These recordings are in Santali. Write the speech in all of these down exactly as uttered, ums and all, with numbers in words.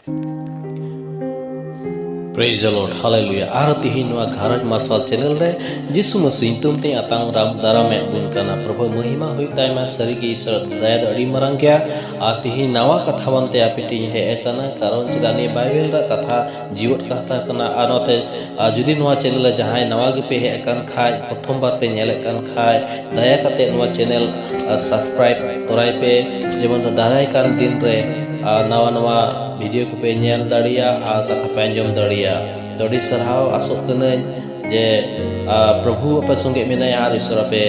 Praise the Lord, Hallelujah. ᱟᱨ ᱛᱤᱦᱤᱧ ᱱᱚᱣᱟ ᱜᱷᱟᱨᱚᱸᱡᱽ ᱢᱟᱨᱥᱟᱞ ᱪᱮᱱᱮᱞ ᱨᱮ ᱡᱤᱥᱩ ᱢᱟᱹᱥᱤ ᱧᱩᱛᱩᱢ ᱛᱮ ᱟᱛᱟᱝ ᱨᱟᱢ ᱫᱟᱨᱟᱢᱮᱫ ᱵᱚᱱ ᱠᱟᱱᱟ᱾ ᱯᱨᱚᱵᱷᱩ ᱢᱚᱦᱤᱢᱟ ᱦᱩᱭᱩᱜ ᱛᱟᱭᱢᱟ᱾ ᱥᱟᱹᱨᱤᱜᱮ ᱤᱥᱚᱨᱟᱜ ᱫᱟᱭᱟ ᱫᱚ ᱟᱹᱰᱤ ᱢᱟᱨᱟᱝ ᱜᱮᱭᱟ᱾ ᱟᱨ ᱛᱤᱦᱤᱧ ᱱᱟᱣᱟ ᱠᱟᱛᱷᱟ ᱵᱟᱱᱛᱮ ᱟᱯᱮ ᱴᱷᱮᱱ ᱤᱧ ᱦᱮᱡ ᱟᱠᱟᱱᱟ, ᱠᱟᱨᱚᱱ ᱪᱮᱫᱟᱜ ᱱᱤᱭᱟᱹ ᱵᱟᱭᱵᱮᱞ ᱨᱮᱭᱟᱜ ᱠᱟᱛᱷᱟ ᱡᱤᱣᱮᱫ ᱠᱟᱛᱷᱟ ᱠᱟᱱᱟ᱾ ᱟᱨ ᱱᱚᱛᱮ ᱟᱨ ᱡᱩᱫᱤ ᱱᱚᱣᱟ ᱪᱮᱱᱮᱞ ᱨᱮ ᱡᱟᱦᱟᱸᱭ ᱱᱟᱣᱟ ᱜᱮᱯᱮ ᱦᱮᱡ ᱟᱠᱟᱱ ᱠᱷᱟᱡ, ᱯᱨᱚᱛᱷᱚᱢ ᱵᱟᱨ ᱯᱮ ᱧᱮᱞᱮᱫ ᱠᱟᱱ ᱠᱷᱟᱡ, ᱫᱟᱭᱟ ᱠᱟᱛᱮ ᱱᱚᱣᱟ ᱪᱮᱱᱮᱞ ᱥᱟᱵᱥᱠᱨᱟᱭᱤᱵ ᱛᱚᱨᱟᱭ ᱯᱮ, ᱡᱮᱢᱚᱱ ᱫᱟᱨᱟᱭ ᱠᱟᱱ ᱫᱤᱱ ᱨᱮ ᱟᱨ ᱱᱟᱣᱟ ᱱᱟᱣᱟ ᱵᱷᱤᱰᱤᱭᱳ ᱠᱚᱯᱮ ᱧᱮᱞ ᱫᱟᱲᱮᱭᱟᱜᱼᱟ ᱟᱨ ᱠᱟᱛᱷᱟ ᱯᱮ ᱟᱸᱡᱚᱢ ᱫᱟᱲᱮᱭᱟᱜᱼᱟ᱾ ᱛᱚ ᱟᱹᱰᱤ ᱥᱟᱨᱦᱟᱣ, ᱟᱥᱚᱜ ᱠᱟᱹᱱᱟᱹᱧ ᱡᱮ ᱟᱨ ᱯᱨᱚᱵᱷᱩ ᱟᱯᱮ ᱥᱚᱸᱜᱮ ᱢᱮᱱᱟᱭᱟ ᱟᱨ ᱤᱥᱚᱨ ᱟᱯᱮ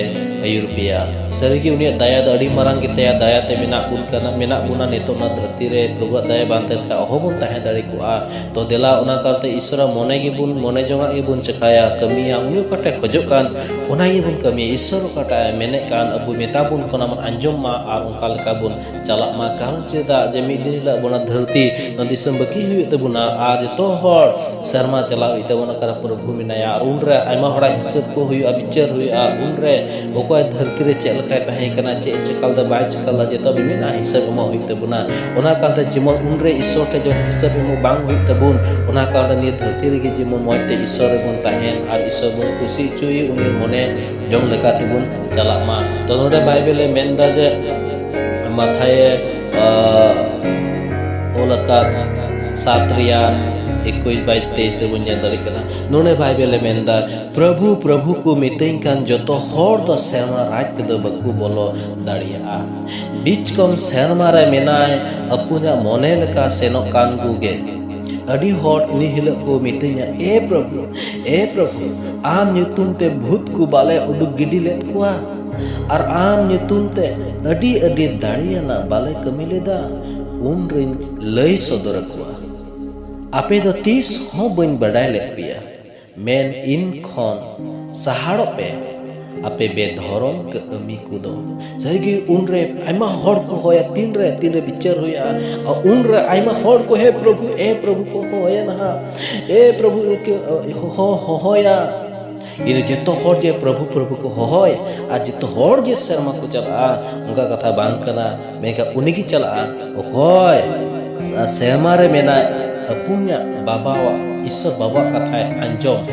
ᱟᱹᱭᱩᱨ ᱯᱮᱭᱟ᱾ ᱥᱟᱹᱨᱤᱜᱮ ᱩᱱᱤᱭᱟᱜ ᱫᱟᱭᱟ ᱫᱚ ᱟᱹᱰᱤ ᱢᱟᱨᱟᱝ ᱜᱮᱛᱟᱭᱟ᱾ ᱫᱟᱭᱟ ᱛᱮ ᱢᱮᱱᱟᱜ ᱵᱚᱱ ᱠᱟᱱᱟ, ᱢᱮᱱᱟᱜ ᱵᱚᱱᱟ ᱱᱤᱛᱚᱜ ᱚᱱᱟ ᱫᱷᱟᱹᱨᱛᱤ ᱨᱮ᱾ ᱯᱨᱚᱵᱷᱩᱣᱟᱜ ᱫᱟᱭᱟ ᱵᱟᱝ ᱛᱟᱦᱮᱸ ᱞᱮᱱᱠᱷᱟᱱ ᱚᱦᱚ ᱵᱚᱱ ᱛᱟᱦᱮᱸ ᱫᱟᱲᱮ ᱠᱚᱜᱼᱟ᱾ ᱛᱚ ᱫᱮᱞᱟ ᱚᱱᱟ ᱠᱟᱨᱛᱮ ᱤᱥᱚᱨᱟᱜ ᱢᱚᱱᱮ ᱜᱮᱵᱚᱱ, ᱢᱚᱱᱮ ᱡᱚᱝᱟᱜ ᱜᱮᱵᱚᱱ ᱪᱮᱠᱟᱭᱟ, ᱠᱟᱹᱢᱤᱭᱟ᱾ ᱩᱱᱤ ᱚᱠᱟᱴᱟᱜ ᱠᱷᱚᱡᱚᱜ ᱠᱟᱱ ᱚᱱᱟ ᱜᱮᱵᱚᱱ ᱠᱟᱹᱢᱤᱭᱟ᱾ ᱤᱥᱚᱨ ᱚᱠᱟᱴᱟᱜ ᱮ ᱢᱮᱱᱮᱫ ᱠᱟᱱ ᱟᱵᱚ ᱢᱮᱛᱟ ᱵᱚᱱ ᱠᱟᱱᱟ ᱵᱚᱱ ᱟᱸᱡᱚᱢ ᱢᱟ ᱟᱨ ᱚᱱᱠᱟ ᱞᱮᱠᱟ ᱵᱚᱱ ᱪᱟᱞᱟᱜ ᱢᱟ᱾ ᱠᱟᱨᱚᱱ ᱪᱮᱫᱟᱜ ᱡᱮ ᱢᱤᱫ ᱫᱤᱱ ᱦᱤᱞᱳᱜ ᱚᱱᱟ ᱫᱷᱟᱹᱨᱛᱤ, ᱱᱚᱣᱟ ᱫᱤᱥᱚᱢ ᱵᱟᱹᱜᱤ ᱦᱩᱭᱩᱜ ᱛᱟᱵᱚᱱᱟ ᱟᱨ ᱡᱚᱛᱚ ᱦᱚᱲ ᱥᱮᱨᱢᱟ ᱪᱟᱞᱟᱜ ᱦᱩᱭᱩᱜ ᱛᱟᱵᱚᱱᱟ, ᱚᱠᱟᱨᱮ ᱯᱨᱚᱵᱷᱩ ᱢᱮᱱᱟᱭᱟ᱾ ᱟᱨ ᱩᱱᱨᱮ ᱟᱭᱢᱟ ᱦᱚᱲᱟᱜ ᱦᱤᱥᱟᱹᱵ ᱠᱚ ᱦᱩᱭᱩᱜᱼᱟ, ᱵᱤᱪᱟᱹᱨ ᱦᱩᱭᱩᱜᱼᱟ᱾ ᱩᱱᱨᱮ ᱚᱠᱚᱭ ᱫᱷᱟᱹᱨᱛᱤ ᱨᱮ ᱪᱮᱫ ᱞᱮᱠᱟᱭ ᱛᱟᱦᱮᱸ ᱠᱟᱱᱟ, ᱪᱮᱫ ᱮ ᱪᱮᱠᱟ ᱞᱮᱫᱟ, ᱵᱟᱭ ᱪᱮᱠᱟ ᱞᱮᱫᱟ, ᱡᱚᱛᱚ ᱢᱤᱢᱤᱫ ᱦᱤᱥᱟᱹᱵ ᱮᱢᱚᱜ ᱦᱩᱭᱩᱜ ᱛᱟᱵᱚᱱᱟ᱾ ᱚᱱᱟ ᱠᱟᱨᱛᱮ ᱡᱮᱢᱚᱱ ᱩᱱᱨᱮ ᱤᱥᱚᱨ ᱴᱷᱮᱱ ᱡᱮᱢᱚᱱ ᱦᱤᱥᱟᱹᱵ ᱮᱢᱚᱜ ᱵᱟᱝ ᱦᱩᱭᱩᱜ ᱛᱟᱵᱚᱱ, ᱚᱱᱟ ᱠᱟᱨᱛᱮ ᱱᱤᱭᱟᱹ ᱫᱷᱟᱹᱨᱛᱤ ᱨᱮᱜᱮ ᱡᱮᱢᱚᱱ ᱢᱚᱡᱽ ᱛᱮ ᱤᱥᱚᱨ ᱨᱮᱵᱚᱱ ᱛᱟᱦᱮᱱ ᱟᱨ ᱤᱥᱚᱨ ᱵᱚᱱ ᱠᱩᱥᱤ ᱦᱚᱪᱚᱭᱮ, ᱩᱱᱤ ᱢᱚᱱᱮ ᱡᱚᱝ ᱞᱮᱠᱟ ᱛᱮᱵᱚᱱ ᱪᱟᱞᱟᱜ ᱢᱟ᱾ ᱛᱚ ᱱᱚᱰᱮ ᱵᱟᱭᱵᱮᱞ ᱮ ᱢᱮᱱᱫᱟ ᱡᱮ ᱢᱟᱛᱷᱟᱭᱮ, ᱟ, ᱚᱞ ᱟᱠᱟᱫ ᱥᱟᱛ ᱨᱮᱭᱟᱜ ᱮᱠᱩᱥ, ᱵᱟᱭᱤᱥ, ᱛᱮᱭᱤᱥ ᱨᱮᱵᱚᱱ ᱧᱮᱞ ᱫᱟᱲᱮᱭᱟᱜ ᱠᱟᱱᱟ᱾ ᱱᱚᱰᱮ ᱵᱟᱭᱵᱮᱞ ᱮ ᱢᱮᱱᱫᱟ, "ᱯᱨᱚᱵᱷᱩ, ᱯᱨᱚᱵᱷᱩ ᱠᱚ ᱢᱤᱛᱟᱹᱧ ᱠᱟᱱ ᱡᱚᱛᱚ ᱦᱚᱲ ᱫᱚ ᱥᱮᱨᱢᱟ ᱨᱟᱡᱽ ᱛᱮᱫᱚ ᱵᱟᱠᱚ ᱵᱚᱞᱚ ᱫᱟᱲᱮᱭᱟᱜᱼᱟ᱾" ᱰᱤᱪᱠᱚᱢ ᱥᱮᱨᱢᱟ ᱨᱮ ᱢᱮᱱᱟᱭ, ᱟᱯᱩᱧᱟᱜ ᱢᱚᱱᱮ ᱞᱮᱠᱟ ᱥᱮᱱᱚᱜ ᱠᱟᱱ ᱠᱚᱜᱮ᱾ ᱟᱹᱰᱤ ᱦᱚᱲ ᱤᱱᱟᱹ ᱦᱤᱞᱳᱜ ᱠᱚ ᱢᱤᱛᱟᱹᱧᱟ, "ᱮ ᱯᱨᱚᱵᱷᱩ, ᱮ ᱯᱨᱚᱵᱷᱩ, ᱟᱢ ᱧᱩᱛᱩᱢ ᱛᱮ ᱵᱷᱩᱛ ᱠᱚ ᱵᱟᱞᱮ ᱩᱰᱩᱠ ᱜᱤᱰᱤ ᱞᱮᱫ ᱠᱚᱣᱟ? ᱟᱨ ᱟᱢ ᱧᱩᱛᱩᱢ ᱛᱮ ᱟᱹᱰᱤ ᱟᱹᱰᱤ ᱫᱟᱲᱮᱭᱟᱱᱟᱜ ᱵᱟᱞᱮ ᱠᱟᱹᱢᱤ ᱞᱮᱫᱟ?" ᱩᱱ ᱨᱤᱧ ᱞᱟᱹᱭ ᱥᱚᱫᱚᱨ ᱟᱠᱚᱣᱟ, "ᱟᱯᱮ ᱫᱚ ᱛᱤᱥ ᱦᱚᱸ ᱵᱟᱹᱧ ᱵᱟᱰᱟᱭ ᱞᱮᱫ ᱯᱮᱭᱟ, ᱢᱮᱱ ᱤᱧ ᱠᱷᱚᱱ ᱥᱟᱦᱟᱲᱚᱜ ᱯᱮ, ᱟᱯᱮ ᱵᱮᱫᱷᱚᱨᱚᱢ ᱠᱟᱹᱢᱤ ᱠᱚᱫᱚ᱾" ᱥᱟᱹᱨᱤᱜᱮ ᱩᱱᱨᱮ ᱟᱭᱢᱟ ᱦᱚᱲ ᱠᱚ ᱦᱚᱦᱚᱭᱟ, ᱛᱤᱱᱨᱮ, ᱛᱤᱱᱨᱮ ᱵᱤᱪᱟᱹᱨ ᱦᱩᱭᱩᱜᱼᱟ, ᱟᱨ ᱩᱱᱨᱮ ᱟᱭᱢᱟ ᱦᱚᱲ ᱠᱚ, "ᱮ ᱯᱨᱚᱵᱷᱩ, ᱮ ᱯᱨᱚᱵᱷᱩ" ᱠᱚ ᱦᱚᱦᱚᱭᱟ ᱱᱟᱦᱟᱜ, ᱮ ᱯᱨᱚᱵᱷᱩ ᱠᱚ ᱦᱚᱦᱚ, ᱦᱚᱦᱚᱭᱟ᱾ ᱠᱤᱱᱛᱩ ᱡᱚᱛᱚ ᱦᱚᱲ ᱡᱮ ᱯᱨᱚᱵᱷᱩ, ᱯᱨᱚᱵᱷᱩ ᱠᱚ ᱦᱚᱦᱚᱭ ᱟᱨ ᱡᱚᱛᱚ ᱦᱚᱲ ᱡᱮ ᱥᱮᱨᱢᱟ ᱠᱚ ᱪᱟᱞᱟᱜᱼᱟ, ᱚᱱᱠᱟ ᱠᱟᱛᱷᱟ ᱵᱟᱝ ᱠᱟᱱᱟ᱾ ᱢᱮᱱᱠᱷᱟᱱ ᱩᱱᱤ ᱜᱮ ᱪᱟᱞᱟᱜᱼᱟ, ᱚᱠᱚᱭ ᱥᱮᱨᱢᱟ ᱨᱮ ᱢᱮᱱᱟᱭ ᱟᱹᱯᱩᱧᱟᱜ ᱵᱟᱵᱟᱣᱟᱜ, ᱤᱥᱥᱚᱨ ᱵᱟᱵᱟᱣᱟᱜ ᱠᱟᱛᱷᱟᱭ ᱟᱸᱡᱚᱢ,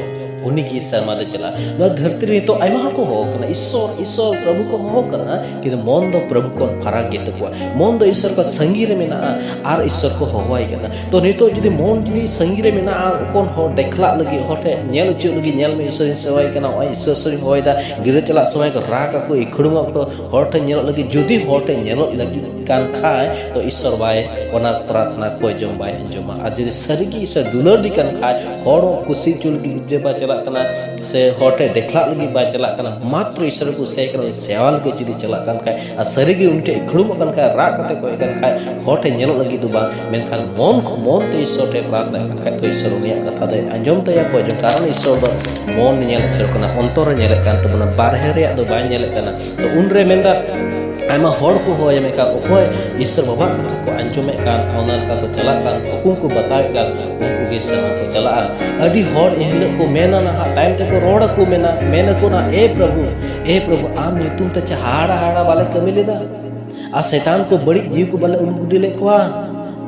ᱩᱱᱤᱜᱮ ᱥᱮᱨᱢᱟ ᱫᱚᱭ ᱪᱟᱞᱟᱜᱼᱟ᱾ ᱱᱚᱣᱟ ᱫᱷᱟᱹᱨᱛᱤ ᱨᱮ ᱱᱤᱛᱚᱜ ᱟᱭᱢᱟ ᱦᱚᱲ ᱠᱚ ᱦᱚᱦᱚ ᱠᱟᱱᱟ, ᱤᱥᱥᱚᱨ, ᱤᱥᱥᱚᱨ, ᱯᱨᱚᱵᱷᱩ ᱠᱚ ᱦᱚᱦᱚ ᱠᱟᱱᱟ, ᱠᱤᱱᱛᱩ ᱢᱚᱱ ᱫᱚ ᱯᱨᱚᱵᱷᱩ ᱠᱷᱚᱱ ᱯᱷᱟᱨᱟᱠ ᱜᱮ ᱛᱟᱠᱚᱣᱟ᱾ ᱢᱚᱱ ᱫᱚ ᱤᱥᱥᱚᱨ ᱠᱷᱚᱱ ᱥᱟᱺᱜᱤᱧ ᱨᱮ ᱢᱮᱱᱟᱜᱼᱟ ᱟᱨ ᱤᱥᱥᱚᱨ ᱠᱚ ᱦᱚᱦᱚᱣᱟᱭ ᱠᱟᱱᱟ᱾ ᱛᱚ ᱱᱤᱛᱚᱜ ᱡᱩᱫᱤ ᱢᱚᱱ ᱡᱩᱫᱤ ᱥᱟᱺᱜᱤᱧ ᱨᱮ ᱢᱮᱱᱟᱜᱼᱟ, ᱦᱚᱯᱚᱱ ᱦᱚᱲ ᱫᱮᱠᱷᱞᱟᱜ ᱞᱟᱹᱜᱤᱫ, ᱦᱚᱲ ᱴᱷᱮᱱ ᱧᱮᱞ ᱦᱚᱪᱚᱜ ᱞᱟᱹᱜᱤᱫ, "ᱧᱮᱞ ᱢᱮ, ᱤᱥᱥᱚᱨᱤᱧ ᱥᱮᱵᱟᱭ ᱠᱟᱱᱟ, ᱱᱚᱜᱼᱚᱭ ᱤᱥᱥᱚᱨ ᱥᱮᱵᱟᱧ ᱦᱚᱦᱚᱭᱮᱫᱟ", ᱜᱤᱨᱟᱹ ᱪᱟᱞᱟᱜ ᱥᱚᱢᱚᱭ ᱠᱚ ᱨᱟᱜ ᱟᱠᱚ, ᱤᱠᱷᱲᱩᱢᱚᱜ ᱟᱠᱚ, ᱦᱚᱲ ᱴᱷᱮᱱ ᱧᱮᱞᱚᱜ ᱞᱟᱹᱜᱤᱫ, ᱡᱩᱫᱤ ᱦᱚᱲ ᱴᱷᱮᱱ ᱧᱮᱞᱚᱜ ᱞᱟᱹᱜᱤᱫ ᱠᱟᱱ ᱠᱷᱟᱡ, ᱛᱚ ᱤᱥᱥᱚᱨ ᱵᱟᱭ, ᱚᱱᱟ ᱯᱨᱟᱨᱛᱷᱱᱟ ᱠᱚᱭ ᱡᱚᱝ ᱵᱟᱭ ᱟᱸᱡᱚᱢᱟ᱾ ᱟᱨ ᱡᱩᱫᱤ ᱥᱟᱹᱨᱤᱜᱮ ᱤᱥᱥᱚᱨ ᱫᱩᱞᱟᱹᱲ ᱫᱤ ᱠᱟᱱ ᱠᱷᱟᱡ, ᱦᱚᱲ ᱠᱩᱥᱤ ᱦᱚᱪᱚ ᱞᱟᱹᱜᱤᱫ ᱜᱤᱨᱡᱟᱹ ᱵᱟᱭ ᱪᱟᱞᱟᱜ ᱠᱟᱱᱟ, ᱥᱮ ᱦᱚᱲ ᱴᱷᱮᱱ ᱫᱮᱠᱷᱞᱟᱜ ᱞᱟᱹᱜᱤᱫ ᱵᱟᱭ ᱪᱟᱞᱟᱜ ᱠᱟᱱᱟ, ᱢᱟᱛᱨᱚ ᱤᱥᱥᱚᱨ ᱠᱚ ᱥᱮ ᱠᱟᱱᱟ, ᱥᱮᱣᱟ ᱞᱟᱹᱜᱤᱫ ᱡᱩᱫᱤ ᱪᱟᱞᱟᱜ ᱠᱟᱱ ᱠᱷᱟᱡ, ᱟᱨ ᱥᱟᱹᱨᱤᱜᱮ ᱩᱱᱤ ᱴᱷᱮᱱ ᱤᱠᱷᱲᱩᱢᱚᱜ ᱠᱟᱱ ᱠᱷᱟᱡ, ᱨᱟᱜ ᱠᱟᱛᱮ ᱠᱚᱭᱚᱜ ᱠᱟᱱ ᱠᱷᱟᱡ, ᱦᱚᱲ ᱴᱷᱮᱱ ᱧᱮᱞᱚᱜ ᱞᱟᱹᱜᱤᱫ ᱫᱚ ᱵᱟᱝ, ᱢᱮᱱᱠᱷᱟᱱ ᱢᱚᱱ ᱠᱷᱚᱱ, ᱢᱚᱱ ᱛᱮ ᱤᱥᱥᱚᱨ ᱴᱷᱮᱱ ᱯᱨᱟᱨᱛᱷᱱᱟ ᱠᱟᱱ ᱠᱷᱟᱡ, ᱛᱚ ᱤᱥᱥᱚᱨ ᱩᱱᱤᱭᱟᱜ ᱠᱟᱛᱷᱟ ᱫᱚᱭ ᱟᱸᱡᱚᱢ ᱛᱟᱭᱟ, ᱠᱚᱭ ᱡᱚᱝ᱾ ᱠᱟᱨᱚᱱ ᱤᱥᱥᱚᱨ ᱫᱚ ᱢᱚᱱ ᱧᱮᱞ ᱤᱥᱥᱚᱨ ᱠᱟᱱᱟ, ᱚᱱᱛᱚᱨ ᱨᱮ ᱧᱮᱞᱮᱫ ᱠᱟᱱ ᱛᱟᱵᱚᱱᱟ, ᱵᱟᱨᱦᱮ ᱨᱮᱭᱟᱜ ᱫᱚ ᱵᱟᱭ ᱧᱮᱞᱮᱫ ᱠᱟᱱᱟ᱾ ᱛᱚ ᱩᱱᱨᱮ ᱢᱮᱱᱫᱟ, ᱟᱭᱢᱟ ᱦᱚᱲ ᱠᱚ ᱦᱚᱦᱚᱭᱟ, ᱢᱮᱱᱠᱷᱟᱱ ᱚᱠᱚᱭ ᱤᱥᱥᱚᱨ ᱵᱟᱵᱟᱣᱟᱜ ᱠᱟᱛᱷᱟ ᱠᱚ ᱟᱸᱡᱚᱢᱮᱫ ᱠᱟᱱ, ᱚᱱᱟ ᱞᱮᱠᱟ ᱠᱚ ᱪᱟᱞᱟᱜ ᱠᱟᱱ, ᱦᱩᱠᱩᱢ ᱠᱚ ᱵᱟᱛᱟᱣᱮᱫ ᱠᱟᱱ, ᱩᱱᱠᱩ ᱜᱮ ᱥᱮᱨᱢᱟ ᱠᱚ ᱪᱟᱞᱟᱜᱼᱟ᱾ ᱟᱹᱰᱤ ᱦᱚᱲ ᱮᱱ ᱦᱤᱞᱳᱜ ᱠᱚ ᱢᱮᱱᱟ, ᱱᱟᱦᱟᱜ ᱛᱟᱭᱚᱢ ᱛᱮᱠᱚ ᱨᱚᱲ ᱟᱠᱚ, ᱢᱮᱱᱟ, ᱢᱮᱱ ᱟᱠᱚ ᱱᱟᱦᱟᱜ, "ᱮ ᱯᱨᱚᱵᱷᱩ, ᱮ ᱯᱨᱚᱵᱷᱩ, ᱟᱢ ᱧᱩᱛᱩᱢ ᱛᱮ ᱪᱮ ᱦᱟᱦᱟᱲᱟ ᱦᱟᱦᱟᱲᱟ ᱵᱟᱞᱮ ᱠᱟᱹᱢᱤ ᱞᱮᱫᱟ? ᱟᱨ ᱥᱮᱛᱟᱱ ᱠᱚ ᱵᱟᱹᱲᱤᱡ ᱡᱤᱣᱤ ᱠᱚ ᱵᱟᱞᱮ ᱩᱰᱩᱠ ᱜᱤᱰᱤ ᱞᱮᱫ ᱠᱚᱣᱟ?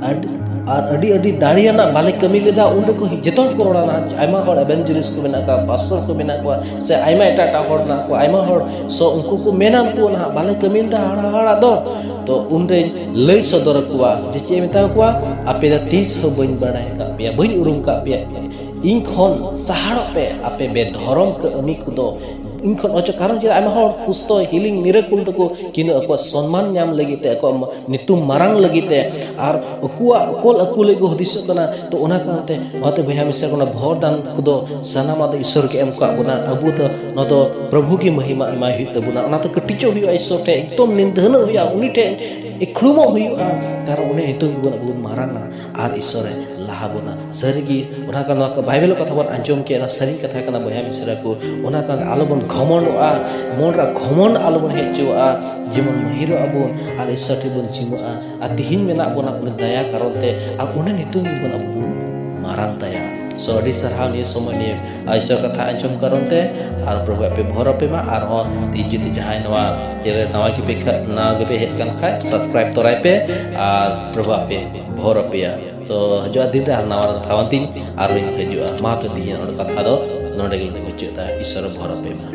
ᱟᱹᱰᱤ, ᱟᱨ ᱟᱹᱰᱤ ᱟᱹᱰᱤ ᱫᱟᱲᱮᱭᱟᱱᱟᱜ ᱵᱟᱞᱮ ᱠᱟᱹᱢᱤ ᱞᱮᱫᱟ?" ᱩᱱ ᱨᱮᱠᱚ ᱡᱚᱛᱚ ᱦᱚᱲ ᱠᱚ ᱨᱚᱲᱟ, ᱱᱟᱦᱟᱜ ᱟᱭᱢᱟ ᱦᱚᱲ evangelist ᱠᱚ ᱢᱮᱱᱟᱜ ᱠᱚᱣᱟ, pastor ᱠᱚ ᱢᱮᱱᱟᱜ ᱠᱚᱣᱟ, ᱥᱮ ᱟᱭᱢᱟ ᱮᱴᱟᱜ ᱮᱴᱟᱜ ᱦᱚᱲ ᱢᱮᱱᱟᱜ ᱠᱚᱣᱟ, ᱟᱭᱢᱟ ᱦᱚᱲ᱾ So ᱩᱱᱠᱩ ᱠᱚ ᱢᱮᱱᱟ, ᱩᱱᱠᱩ ᱱᱟᱦᱟᱜ ᱵᱟᱞᱮ ᱠᱟᱹᱢᱤ ᱞᱮᱫᱟ ᱦᱟᱦᱟᱲᱟ ᱦᱟᱦᱟᱲᱟ ᱫᱚ᱾ ᱛᱚ ᱩᱱᱨᱮᱧ ᱞᱟᱹᱭ ᱥᱚᱫᱚᱨ ᱟᱠᱚᱣᱟ ᱡᱮ ᱪᱮᱫ ᱮ ᱢᱮᱛᱟ ᱠᱚᱣᱟ, "ᱟᱯᱮ ᱫᱚ ᱛᱤᱥ ᱦᱚᱸ ᱵᱟᱹᱧ ᱵᱟᱲᱟᱭ ᱟᱠᱟᱫ ᱯᱮᱭᱟ, ᱵᱟᱹᱧ ᱩᱨᱩᱢ ᱟᱠᱟᱫ ᱯᱮᱭᱟ, ᱤᱧ ᱠᱷᱚᱱ ᱥᱟᱦᱟᱲᱚᱜ ᱯᱮ, ᱟᱯᱮ ᱵᱮᱫᱷᱚᱨᱚᱢ ᱠᱟᱹᱢᱤ ᱠᱚᱫᱚ ᱤᱧ ᱠᱷᱚᱱ ᱚᱪᱚᱜ᱾" ᱠᱟᱨᱚᱱ ᱪᱮᱫᱟᱜ, ᱟᱭᱢᱟ ᱦᱚᱲ ᱠᱩᱥᱛᱚ, healing, miracle ᱛᱟᱠᱚ, ᱠᱤᱱᱛᱩ ᱟᱠᱚᱣᱟᱜ ᱥᱚᱱᱢᱟᱱ ᱧᱟᱢ ᱞᱟᱹᱜᱤᱫ ᱛᱮ, ᱟᱠᱚᱣᱟᱜ ᱧᱩᱛᱩᱢ ᱢᱟᱨᱟᱝ ᱞᱟᱹᱜᱤᱫ ᱛᱮ, ᱟᱨ ᱟᱠᱚᱣᱟᱜ ᱚᱠᱚᱞ ᱟᱠᱚ ᱞᱟᱹᱜᱤᱫ ᱠᱚ ᱦᱩᱫᱤᱥᱚᱜ ᱠᱟᱱᱟ᱾ ᱛᱚ ᱚᱱᱟ ᱠᱟᱨᱚᱱ ᱛᱮ, ᱚᱱᱟᱛᱮ ᱵᱚᱭᱦᱟ ᱢᱤᱥᱨᱟ ᱠᱚ, ᱚᱱᱟ ᱵᱷᱚᱨ ᱫᱟᱱ ᱠᱚᱫᱚ ᱥᱟᱱᱟᱢᱟᱜ ᱫᱚ ᱤᱥᱥᱚᱨ ᱜᱮ ᱮᱢ ᱠᱟᱜ ᱵᱚᱱᱟ᱾ ᱟᱵᱚ ᱫᱚ ᱱᱚᱣᱟ ᱫᱚ ᱯᱨᱚᱵᱷᱩ ᱜᱮ ᱢᱚᱦᱤᱢᱟ ᱮᱢᱟᱭ ᱦᱩᱭᱩᱜ ᱛᱟᱵᱚᱱᱟ᱾ ᱚᱱᱟᱛᱮ ᱠᱟᱹᱴᱤᱡᱚᱜ ᱦᱩᱭᱩᱜᱼᱟ ᱤᱥᱥᱚᱨ ᱴᱷᱮᱱ, ᱮᱠᱫᱚᱢ ᱱᱤᱫᱷᱟᱹᱱᱚᱜ ᱦᱩᱭᱩᱜᱼᱟ, ᱩᱱᱤ ᱴᱷᱮᱱ ᱤᱠᱷᱲᱩᱢᱚᱜ ᱦᱩᱭᱩᱜᱼᱟ᱾ ᱠᱟᱨᱚᱱ ᱩᱱᱤ ᱧᱩᱛᱩᱢ ᱜᱮᱵᱚᱱ ᱟᱵᱚ ᱵᱚᱱ ᱢᱟᱨᱟᱝᱟ ᱟᱨ ᱤᱥᱥᱚᱨᱮ ᱞᱟᱦᱟ ᱵᱚᱱᱟ᱾ ᱥᱟᱹᱨᱤᱜᱮ ᱚᱱᱟ ᱠᱟᱱ, ᱱᱚᱣᱟ ᱠᱚ ᱵᱟᱭᱵᱮᱞ ᱠᱟᱛᱷᱟ ᱵᱚᱱ ᱟᱸᱡᱚᱢ ᱠᱮᱫ, ᱚᱱᱟ ᱥᱟᱹᱨᱤ ᱠᱟᱛᱷᱟ ᱠᱟᱱᱟ ᱵᱚᱭᱦᱟ ᱢᱤᱥᱨᱟ ᱠᱚ᱾ ᱚᱱᱟ ᱠᱟᱱ, ᱟᱞᱚᱵᱚᱱ ᱜᱷᱚᱢᱚᱱᱰᱚᱜᱼᱟ, ᱢᱚᱱ ᱨᱮ ᱜᱷᱚᱢᱚᱱᱰ ᱟᱞᱚᱵᱚᱱ ᱦᱮᱡ ᱦᱚᱪᱚᱣᱟᱜᱼᱟ, ᱡᱮᱢᱚᱱ ᱢᱟᱹᱦᱤᱨᱚᱜ ᱟᱵᱚᱱ ᱟᱨ ᱤᱥᱥᱚᱨ ᱴᱷᱮᱱ ᱵᱚᱱ ᱡᱤᱢᱟᱹᱜᱼᱟ᱾ ᱟᱨ ᱛᱤᱦᱤᱧ ᱢᱮᱱᱟᱜ ᱵᱚᱱᱟ ᱩᱱᱤ ᱫᱟᱭᱟ ᱠᱟᱨᱚᱱ ᱛᱮ, ᱟᱨ ᱩᱱᱤ ᱧᱩᱛᱩᱢ ᱜᱮᱵᱚᱱ ᱟᱵᱚ ᱵᱚᱱ ᱢᱟᱨᱟᱝ ᱛᱟᱭᱟ᱾ So, ᱟᱹᱰᱤ ᱥᱟᱨᱦᱟᱣ ᱱᱤᱭᱟᱹ ᱥᱚᱢᱚᱭ ᱱᱤᱭᱟᱹ ᱤᱥᱚᱨ ᱠᱟᱛᱷᱟ ᱟᱸᱡᱚᱢ ᱠᱟᱨᱚᱱ ᱛᱮ᱾ ᱟᱨ ᱯᱨᱚᱵᱷᱩ ᱟᱯᱮ ᱵᱷᱚᱨ ᱟᱯᱮ ᱢᱟ᱾ ᱟᱨᱦᱚᱸ ᱛᱤᱦᱤᱧ ᱡᱩᱫᱤ ᱡᱟᱦᱟᱸᱭ ᱱᱚᱣᱟ channel ᱱᱟᱣᱟ ᱜᱮᱯᱮ ᱦᱮᱡ ᱠᱟᱱ ᱠᱷᱟᱡ, subscribe ᱛᱚᱨᱟᱭ ᱯᱮ᱾ ᱟᱨ ᱯᱨᱚᱵᱷᱩ ᱟᱯᱮ ᱵᱷᱚᱨ ᱟᱯᱮᱭᱟ᱾ ᱛᱚ, ᱦᱤᱡᱩᱜᱼᱟ ᱫᱤᱱ ᱨᱮ ᱟᱨ ᱱᱟᱣᱟ ᱠᱟᱛᱷᱟ ᱟᱱᱛᱤᱧ ᱟᱨᱦᱚᱸᱧ ᱦᱤᱡᱩᱜᱼᱟ᱾ ᱢᱟ ᱛᱚ, ᱛᱤᱦᱤᱧ ᱱᱚᱰᱮ ᱠᱟᱛᱷᱟ ᱫᱚ ᱱᱚᱰᱮ ᱜᱤᱧ ᱢᱩᱪᱟᱹᱫᱟ᱾ ᱤᱥᱚᱨ ᱵᱷᱚᱨ ᱟᱯᱮ ᱢᱟ᱾